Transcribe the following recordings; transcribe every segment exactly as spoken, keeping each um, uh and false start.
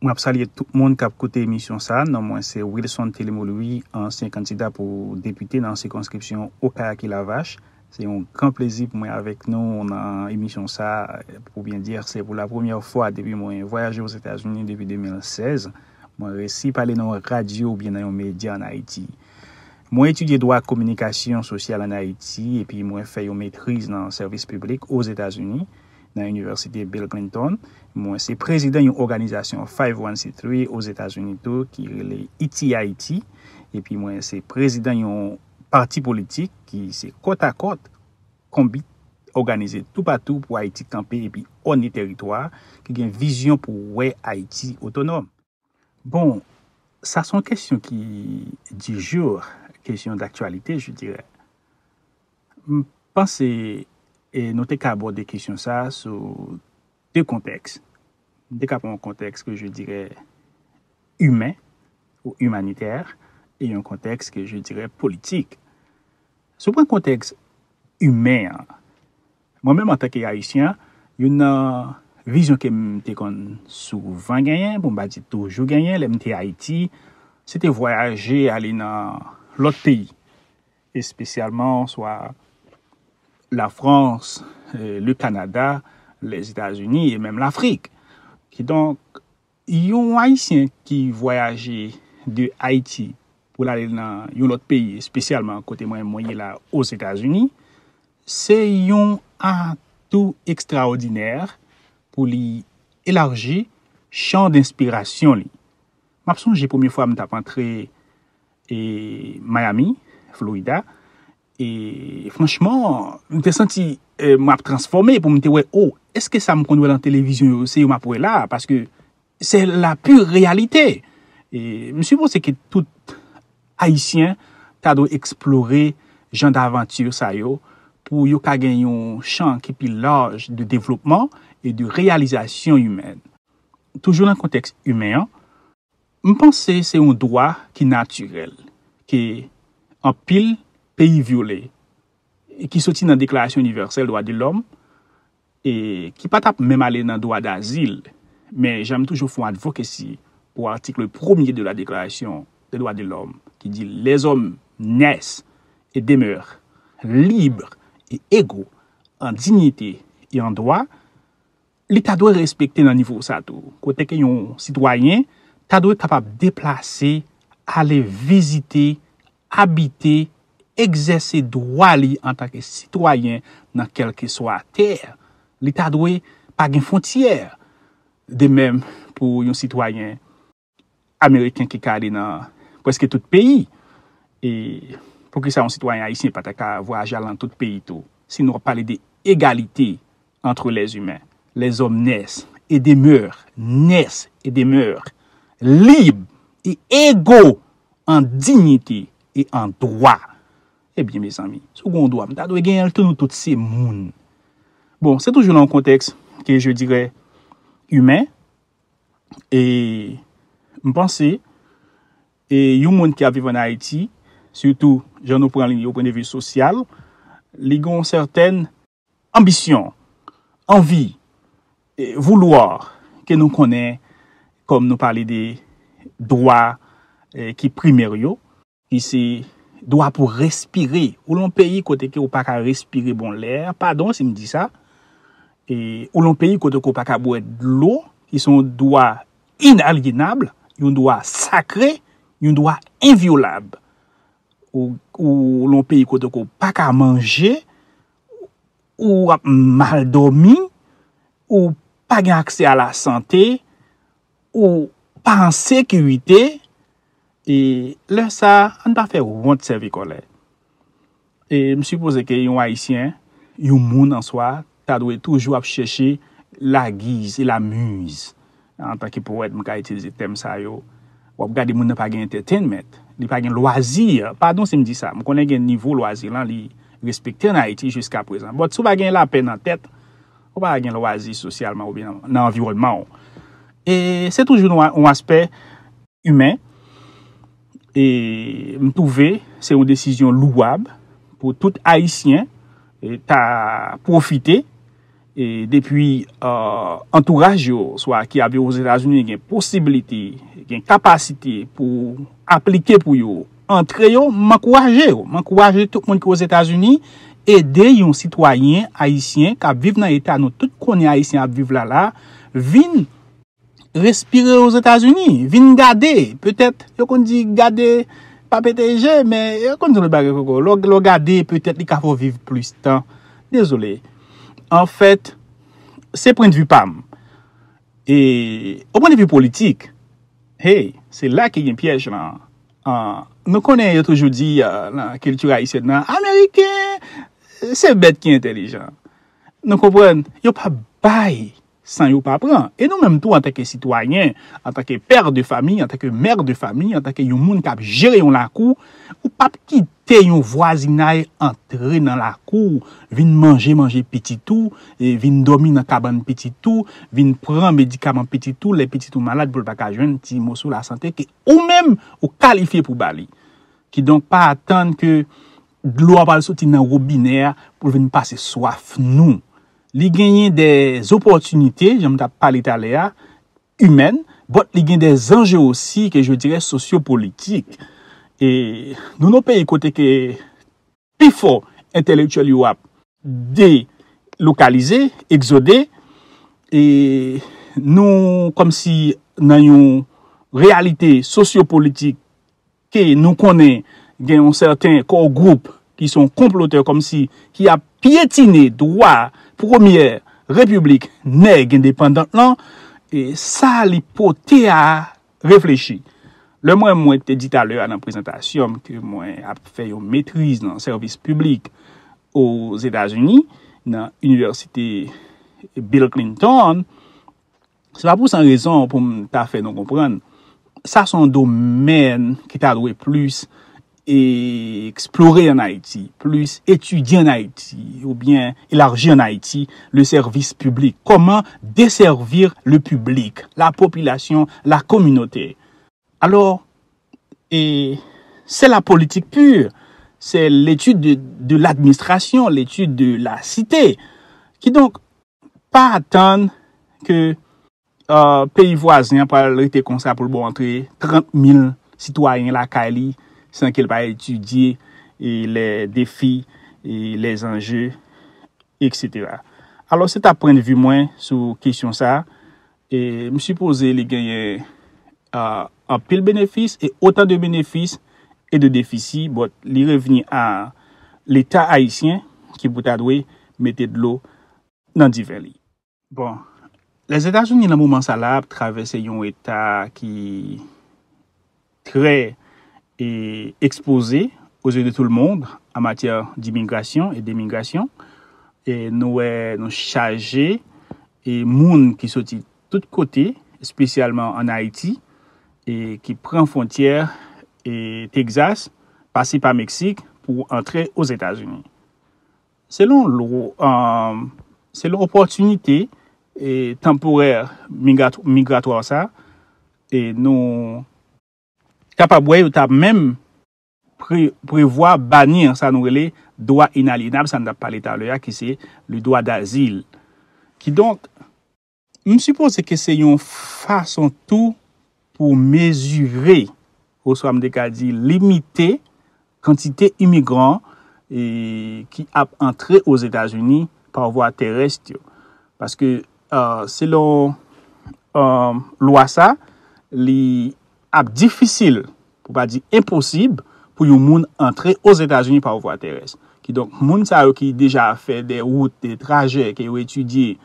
Mwen ap salye tout moun k ap koute emisyon sa. Non mwen se Wilson Thelemo Louis, ansyen kandida pou depite nan sikonskripsyon Okay ak Laavache. Se yon gran plezi pou mwen avèk nou nan emisyon sa. Pou byen di, se pou la premyè fwa depi mwen vwayaje Ozetazini depi de mil sèz. Mwen resi pale nan yon radyo oubyen nan yon medya ann Ayiti. Mwen etidye dwa kominikasyon sosyal ann Ayiti epi mwen fè yon metriz nan sèvis piblik Ozetazini, nan Inivèsite Bill Clinton. Mwen se prezidan yon òganizasyon five one C three Ozetazini tou ki rele E T H Ayiti. Epi mwen se prezidan yon pati politik ki se Kòtakòt, Konbit, òganize toupatou pou Ayiti kanpe epi òne teritwa, ki gen vizyon pou wè Ayiti otonòm. Bon, sa se yon kesyon ki du jour, kesyon d'actualité, je dirais. M panse e nou te ka abòde kesyon sa sou de kontèks. M te ka pran yon kontèks ke je dirais imen ou imanitè e yon kontèks ke je dirais politik. Si w pran kontèks imen an, mwen menm antanke Ayisyen, youn nan vizyon ke m te konn souvan genyen, pou m pa di toujou genyen, lè m te Ayiti, se te vwayaje ale nan lòt peyi, espesyalman swa Lafrans, eh, le Kanada, Lèzetazini e menm Lafrik. Kidonk, yon Ayisyen ki vwayaje de Ayiti pou l ale nan yon lòt peyi, espesyalman kote mwen, mwen ye la, Ozetazini, se yon atou ekstraòdinè pou li elaji chan denspirasyon li. M ap sonje premye fwa m t ap antre e Miami, Florida, e franchman, m te santi e, m ap transfòme pou m te wè, o, èske sa m konn wè nan televizyon yo, se yo m ap wè la? Paske c'est la pure réalité. E m sipoze ke tout Ayisyen ta dwe eksplore jan davanti sa yo pou yo ka gen yon chan ki pi laj de devlopman e de reyalizasyon imèn. Toujou nan kontèks imen an, m panse se yon dwa ki natirèl ke anpil peyi vyole e ki soti nan Deklarasyon Inivèsèl Dwa de Lòm e ki pa t ap menm ale nan dwa dazil. Men jan m toujou fè yon advokesi pou atik premye de la Déclaration des droits de l'homme ki di, les hommes naissent et demeurent libres et égaux en dignité et en droit, li ta dwe respekte nan nivo sa tou, kote ke yon sitwayen ta dwe kapab deplase, ale vizite, abite, egzèse dwa li antanke sitwayen nan kèlkeswa tè. Li ta dwe pa gen fwontyè. De menm pou yon sitwayen ameriken ki ka ale nan prèske tout peyi. E poukisa yon sitwayen ayisyen pa ta ka vwayaje al nan tout peyi tou? Si nou ap pale de egalite entre les humains, les hommes naissent et demeurent, naissent et demeurent libres et égaux en dignité et en droit. Ebyen, mezanmi, si w gen yon dwa, m ta dwe genyen l tou, nou tout se moun. Bon, se toujou nan yon kontèks ke je dirais imen. E m panse, e yon moun ki ap viv ann Ayiti, sitou jan nou pran li o pwen de vi sosyal, li gen yon sètèn anbisyon, anvi, e voulwa ke nou konnen kòm nou pale de dwa e ki primè yo, ki se dwa pou respire. Ou nan yon peyi kote ke ou pa ka respire bon lè, padon si m di sa, e ou nan yon peyi kote ke ou pa ka bwè dlo, ki se yon dwa inalyenab, yon dwa sakre, yon dwa envyolab. Ou, ou nan yon peyi kote ke ou pa ka manje, ou ap mal dòmi, ou pa gen aksè a lasante, ou pa an sekirite, e lè sa a, ann pa fè wont sèvi kòlè. E m sipoze ke yon Ayisyen, yon moun an swa, ta dwe toujou ap chèche lagiz e lamiz. Antanke powèt, m ka itilize tèm sa yo. W ap gade moun nan pa gen entertainment, li pa gen lwazi. Padon si m di sa, m konnen gen nivo lwazi lan, li respekte ann Ayiti jiska prezan. But si w pa gen lapè nan tèt, ou pa gen lwazi sosyalman oubyen nan, nan anviwònman w. E se toujou yon, yon aspè imen. E m twouve se yon desizyon louwab pou tout Ayisyen e ta pwofite e depi, euh, antouraj yo, swa ki ap viv Ozetazini, gen posibilite, gen kapasite pou aplike pou yo antre yo, m ankouraje yo. M ankouraje tout moun ki Ozetazini ede yon sitwayen ayisyen k ap viv nan eta nou tout konnen ayisyen ap viv la la, vin respire Ozetazini, vin gade. Petèt, yo konn di gade pa pete je, men yo konn di lòt bagay ankò. Lè w, lè w gade, petèt li ka fè w viv plis tan. Dezole. Anfèt, se pwennvi pa m. E o pwennvi politik, hey, se la ki gen pyèj lan. Ah, nou konnen yo toujou di, ah, nan kilti ayisyèn nan, Ameriken, se bèt ki entèlijan. Nou konprann, yo pa bay san yo pa pran. E nou menm tou, antanke sitwayen, antanke pè de fami, antanke mè de fami, antanke yon moun k ap jere yon lakou, ou p ap kite yon vwazinay antre nan lakou, vin manje manje pitit ou, e vin dòmi nan kabann pitit ou, vin pran medikaman pitit ou, lè pitit ou malad pou l pa ka jwenn ti moso lasante ke ou menm ou kalifye pou ba li. Kidonk, pa atann ke dlo a pral soti nan wobinè a pou l vin pase swaf nou. Li genyen de opòtinite, jan m t ap pale talè a, imèn, but li gen de anje osi ke je dirais sosyopolitik. E nou nan peyi kote ke pifò entèlektyèl yo ap delokalize, egzode, e nou kòmsi nan yon reyalite sosyopolitik ke nou konnen gen yon sèten kò gwoup ki se yon konplotè kòmsi ki ap pyetine dwa premyè repiblik nèg endepandant lan, e sa li pote a reflechi. Lè mwen, mwen te di talè a nan prezantasyon m ke mwen ap fè yon metriz nan sèvis piblik Ozetazini, nan inivèsite Bill Clinton, se pa pou san rezon pou m ta fè nou konprann. Sa se yon domèn ki ta dwe plis eksplore an Ayiti, plis etidye an Ayiti, oubyen elaji an Ayiti, le service public. Comment desservir le public, la population, la communauté. Alors, et c'est la politique pure, c'est l'étude de, de l'administration, l'étude de la cité. Kidonk, pa atann ke, euh, peyi vwazen an pral rete konsa pou l ba w antre trant mil sitwayen lakay li san ke l pa etidye, e, les défis, e, les enjeux, et cetera. Alò, se ta pwennvi mwen sou kesyon sa a. E m sipoze li genyen, euh, anpil benefis e otan de benefis e de defisi, but li revni a Leta ayisyen ki pou ta dwe mete dlo nan diven li. Bon, Lèzetazini nan moman sa la ap travèse yon eta ki trè, e, ekspoze aux yeux de tout le monde en matière d'immigration et d'émigration. E nou wè, nou chaje, e, moun ki soti tout kote, espesyalman an Ayiti, e ki pran fwontyè, e, Texas, pase pa Meksik pou antre Ozetazini. Selon lwa, um, selon opòtinite, e, tanporè migra-, migratwa sa, e nou kapab wè yo ta menm pre-, prevwa bani sa nou rele dwa inalyenab, sa n t ap pale talè a, ki se le droit d'asile. Kidonk, m sipoze ke se yon fason tou pou mezire, oswa m te ka di limite, kantite imigran, e, ki ap antre Ozetazini pa vwa terès yo. Paske, euh, selon, euh, lwa sa, li ap difisil, pou pa di enposib, pou yon moun antre Ozetazini pa vwa terès. Kidonk, moun sa yo ki deja fè de wout, de trajè ke yo etidye,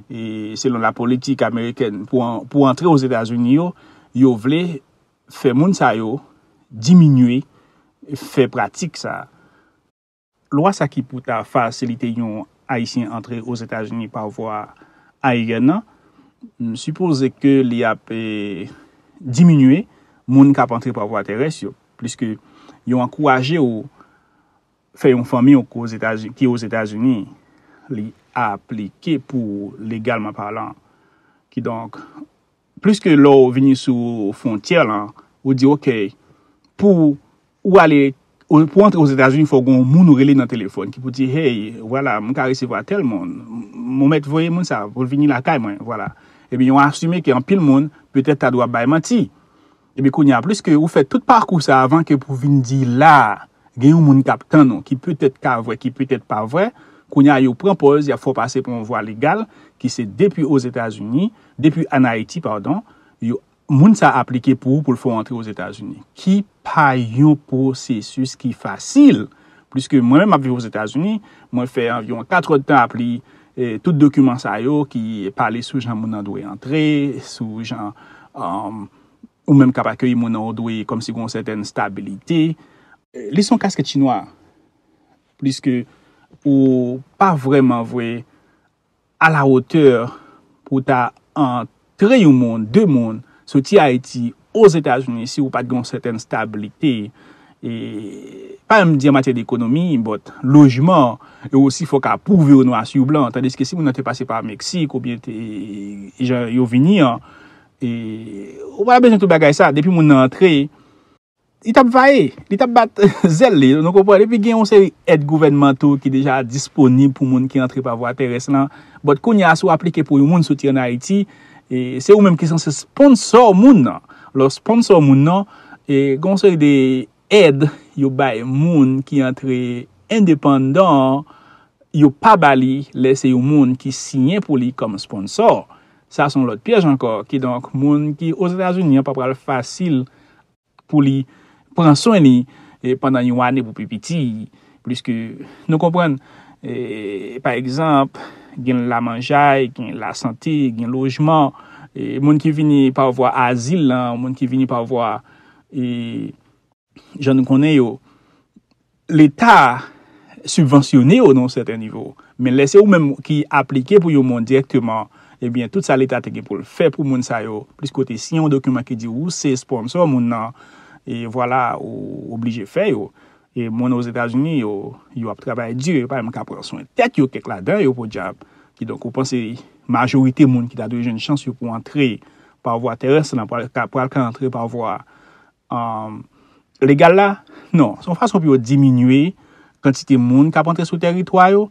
e selon la politik amerikèn, pou an-, pou antre Ozetazini yo, yo vle fè moun sa yo diminye fè pratik sa. Lwa sa ki pou ta fasilite yon Ayisyen antre Ozetazini pa vwa ayeryèn nan, m sipoze ke li ap, e, diminye moun k ap antre pa vwa terès yo, pliske yo ankouraje w fè yon fanmi w ki Ozetazini, ki Ozetazini, li aplike pou w legalman palan. Kidonk, pliske lè w vini sou fwontyè lan, ou di, oke, pou ou ale Pou antre Ozetazini, fò gen yon moun ou rele nan telefòn ki pou di, hey, vwala, m ka resevwa tèl moun. M mèt voye moun sa pou l vini lakay mwen, vwala. Ebyen, yo asime ke anpil moun petèt ta dwe ap bay manti. Ebyen, kounye a, pliske ou fè tout pakou sa avan ke pou vin di la, gen yon moun k ap tann ou, ki petèt ka vrè, ki petèt pa vrè, kounye a, yo pran pòz, y ap fè w pase pa yon vwa legal, ki se depi Ozetazini, depi ann Ayiti, padon, yo moun sa aplike pou ou pou l fè w antre Ozetazini, ki pa yon pwosesis ki fasil. Pliske mwen menm ap viv Ozetazini, mwen fè anviwon kat èdtan ap li eh, tout dokiman sa yo ki pale sou jan moun nan dwe antre, sou jan um, ou menm k ap akeyi moun nan ou dwe kòmsi gen yon sètèn stabilite. Eh, li se yon kaskèt chinwa, pliske ou pa vrèman vwe a la wotè pou ta antre yon moun, de moun, soti Ayiti, Ozetazini, si ou pa t gen yon sètèn stabilite, e, pa menm di an matyè de ekonomi, but lojman, e osi fò w ka pwouve w nwa sou blan, tandiske si moun nan te pase pa Meksik oubyen te, jan yo vini an, e, ou pa bezwen tout bagay sa, depi moun nan antre, li t ap vaye, li t ap bat zèl li, nou konprann? Epi gen yon seri èd gouvènmanto ki deja disponib pou moun ki antre pa vwa terès lan. But kounye a, si w aplike pou yon moun soti ann Ayiti, e, se ou menm ki sanse sponsò moun nan. Lè w sponsò moun nan, e, gen yon seri de èd yo bay moun ki antre endepandan, yo pa ba li lè se yon moun ki siyen pou li kòm sponsò. Sa se yon lòt pyèj ankò. Kidonk, moun ki Ozetazini an pa pral fasil pou li pran swen li, e, pandan yon ane pou pi piti, pliske nou konprann, e, pa egzanp, gen lamanjay, gen lasante, gen lojman, e, moun ki vini pa vwa azil lan, moun ki vini pa vwa, e, jan nou konnen yo, Leta sibvansyone yo nan yon sèten nivo. Men lè se ou menm ki aplike pou yon moun dirèkteman, ebyen, tout sa Leta te gen pou l fè pou moun sa yo, plis kote siyen yon dokiman ki di ou se sponsò moun nan, e vwala, ou oblije fè yo. E moun Ozetazini, yo, yo ap travay di, yo pa menm ka pran swen tèt yo, kèk ladan yo, podyab. Kidonk, ou panse majorite moun ki ta dwe jwenn chans yo pou antre pa vwa terès lan, pral ka, pral ka antre pa vwa um, legal la? Non, se yon fason pou yo diminye kantite moun k ap antre sou tèritwa yo,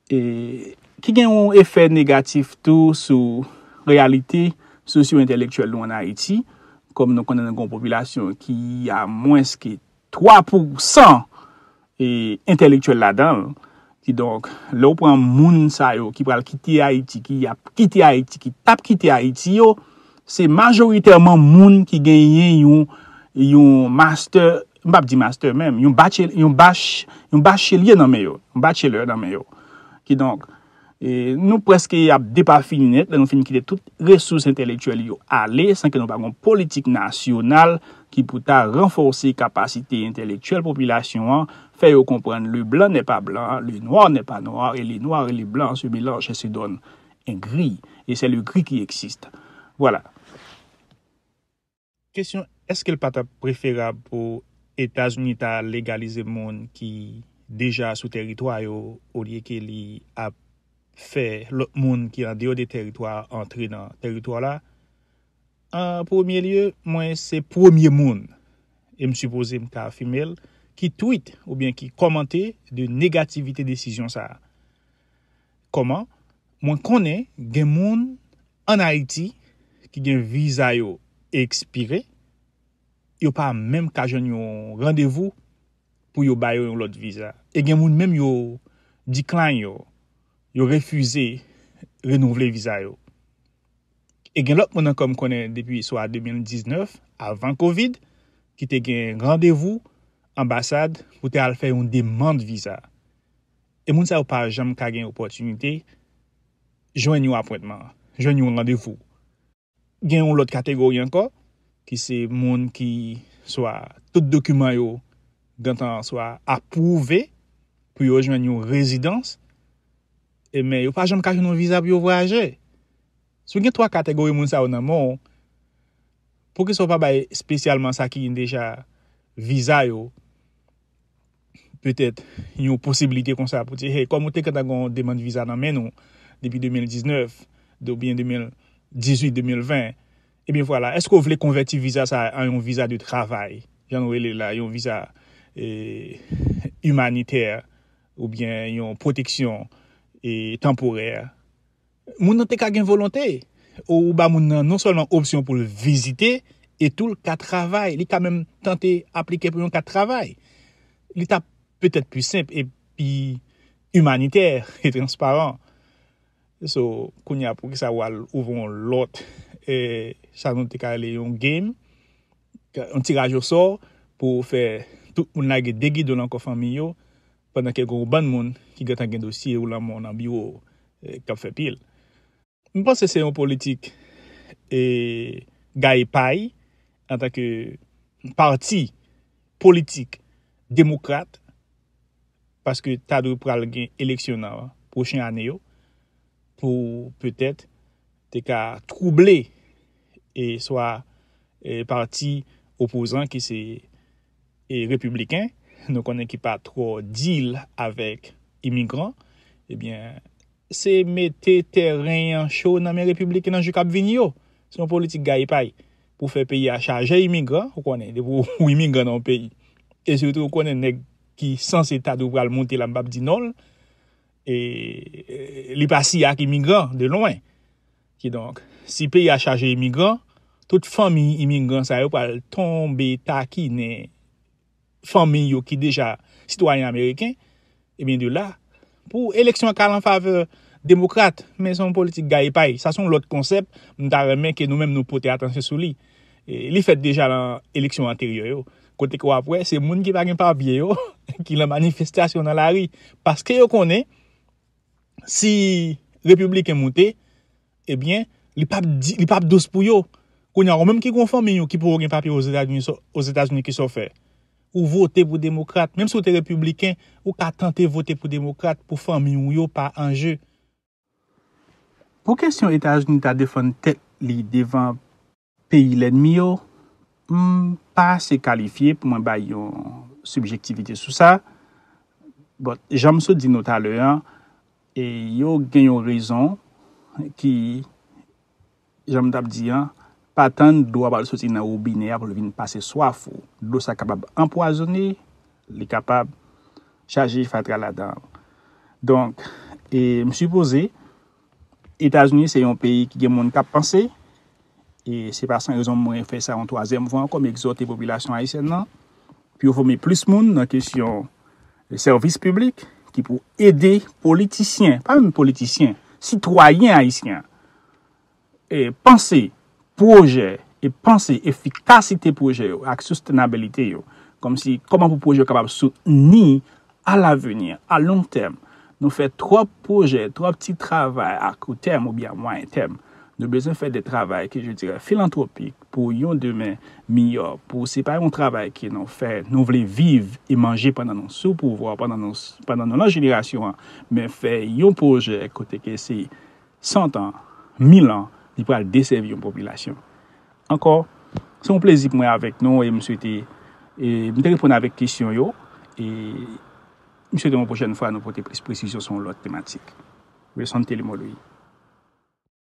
e ki gen yon efè negatif tou sou reyalite sosyo-entèlektyèl nou ann Ayiti, kòm nou konnen nou gen yon popilasyon ki a mwens ke twa pousan e, entèlektyèl ladan l. Kidonk, lè w pran moun sa yo ki pral kite Ayiti, ki ap kite Ayiti, ki t ap kite Ayiti yo, se majoritèman moun ki genyen yon, yon master, m p ap di master menm, yon bachel-, yon bach-, yon bachelye nan men yo, yon bachelor nan men yo. Kidonk, e, nou prèske ap depafini nèt lè nou fin kite tout resous entèlektyèl yo ale san ke nou pa gen yon politik nasyonal ki pou ta ranfòse kapasite entèlektyèl popilasyon an, fè yo konprann le blanc n'est pas blanc, le noir n'est pas noir, et les noirs et les blancs se mélangent et se donnent un gris, et c'est le gris qui existe. Voilà. Kesyon, èske l pa t ap preferab pou Etazini ta legalize moun ki deja sou tèritwa yo olye ke li ap fè lòt moun ki andeyò de tèritwa a antre nan tèritwa la? An premye lye, mwen se premye moun, e m sipoze m ka afime l, ki tweet oubyen ki kòmante de negativite desizyon sa a. Kòman? Mwen konnen gen moun ann Ayiti ki gen viza yo ekspire, yo pa menm ka jwenn yon randevou pou yo ba yo yon lòt viza. E gen moun menm yo decline yo, yo refize renouvle viza yo. E gen lòt moun ankò m konnen depi swa de mil diznèf, avan kovid, ki te gen randevou anbasad pou te al fè yon demann viza. E moun sa yo pa janm ka gen opòtinite jwenn yon apwentman, jwenn yon randevou. Gen yon lòt kategori ankò, ki se moun ki swa tout dokiman yo gentan swa apwouve pou yo jwenn yon rezidans, e men yo pa janm ka jwenn yon viza pou yo vwayaje. Si w gen twa kategori moun sa yo nan men w, poukisa w pa bay espesyalman sa ki gen deja viza yo, petèt, yon posiblite konsa pou di, hey, kòm ou te gentan gen yon demann viza nan men nou depi de mil diznèf, oubyen de mil dizuit, de mil ven, ebyen vwala, èske w vle konvèti viza sa a an yon viza de travay, jan nou rele l la, yon viza e, imanitè oubyen yon pwoteksyon, e, tanporè, moun nan te ka gen volonte. Ou ba moun nan non sèlman opsyon pou l vizite, e tou l ka travay. Li ka menm tante aplike pou yon kat travay. Li t ap petèt pi senp e pi imanitè e transparan. So, kounye a, poukisa w al ouvri yon lòt, e, sa nou te ka rele yon game, yon tiraj osò pou fè tout moun lage de gidon nan kò fanmi yo, pandan ke gen yon bann moun ki gentan gen dosye ou lanmò nan biwo, e, k ap fè pil. M panse se yon politik, e, gaye pay antanke pati politik demokrat, paske ta dwe pral gen eleksyon nan pwochen ane yo, pou petèt te ka twouble, e, swa, e, pati opozan ki se, e, repibliken, nou konnen ki pa twò deal avèk imigran, ebyen, se mete teren an cho nan men repibliken nan jou k ap vini yo. Se yon politik gaye pay pou fè peyi a chaje imigran, ou konnen, depi w imigran nan yon peyi. E sitou, ou konnen nèg ki sanse ta dwe pral monte la, m p ap di non l, e, e, li pa si ak imigran de lwen. Kidonk, si peyi a chaje imigran, tout fanmi imigran sa yo pral tonbe takinen fanmi yo ki deja sitwayen ameriken, ebyen, de la, pou eleksyon an ka al an favè demokrat, men se yon politik gaye pay. Sa se yon lòt konsèp, m ta renmen ke nou menm nou pote atansyon sou li. E, li fèt deja nan eleksyon anteryè yo, kote ke w ap wè, se moun ki pa gen papye yo ki lan manifestasyon nan lari, paske yo konnen, si repibliken moute, ebyen, li p ap di, li p ap dous pou yo. Kounye a, ou menm ki gon fanmi yo ki poko gen papye Ozetazini, sa, Ozetazini, kisa w fè? Ou vote pou demokrat. Menm si w te repibliken, ou ka tante vote pou demokrat pou fanmi w yo pa an je. Pou kesyon Etazini ta defann tèt li devan peyi lènmi yo, m pa ase kalifye pou mwen bay yon sibjektivite sou sa. But, jan m sot di nou talè an, e yo gen yon rezon ki, jan m t ap di an, pa tann dlo a pral soti nan wobinè a pou l vin pase swaf ou. Dlo sa kapab anpwazone, li kapab chaje fatra ladan l. Donk, e m sipoze, Etazini se yon peyi ki gen moun k ap panse, e se pa san rezon mwen fè sa yon twazyèm fwa ankò, m egzòte popilasyon ayisyèn nan pou yo fòme plis moun nan kesyon sèvis piblik ki pou ede politisyen, pa menm politisyen, sitwayen ayisyen, e panse pwojè, e panse efikasite pwojè yo ak sustainability yo. Kòmsi, kòman pou pwojè yo kapab soutni a lavini, a long tèm. Nou fè twòp pwojè, twòp ti travay a kou tèm oubyen a mwayen tèm. Nou bezwen fè de travay ke, je dirais, filantwopik pou yon demen miyò, pou se pa yon travay ke nou fè, nou vle viv e manje pandan nou sou pouvwa, pandan nou, pandan nou nan jenerasyon an, men fè yon pwojè kote ke se san tan, mil an, li pral desèvi yon popilasyon. Ankò, se yon plezi pou mwen avèk nou e m swete, e m te reponn avèk kesyon yo, e m swete yon pwochèn fwa nou pote plis presizyon sou yon lòt tematik. Wilson Telimo Louis.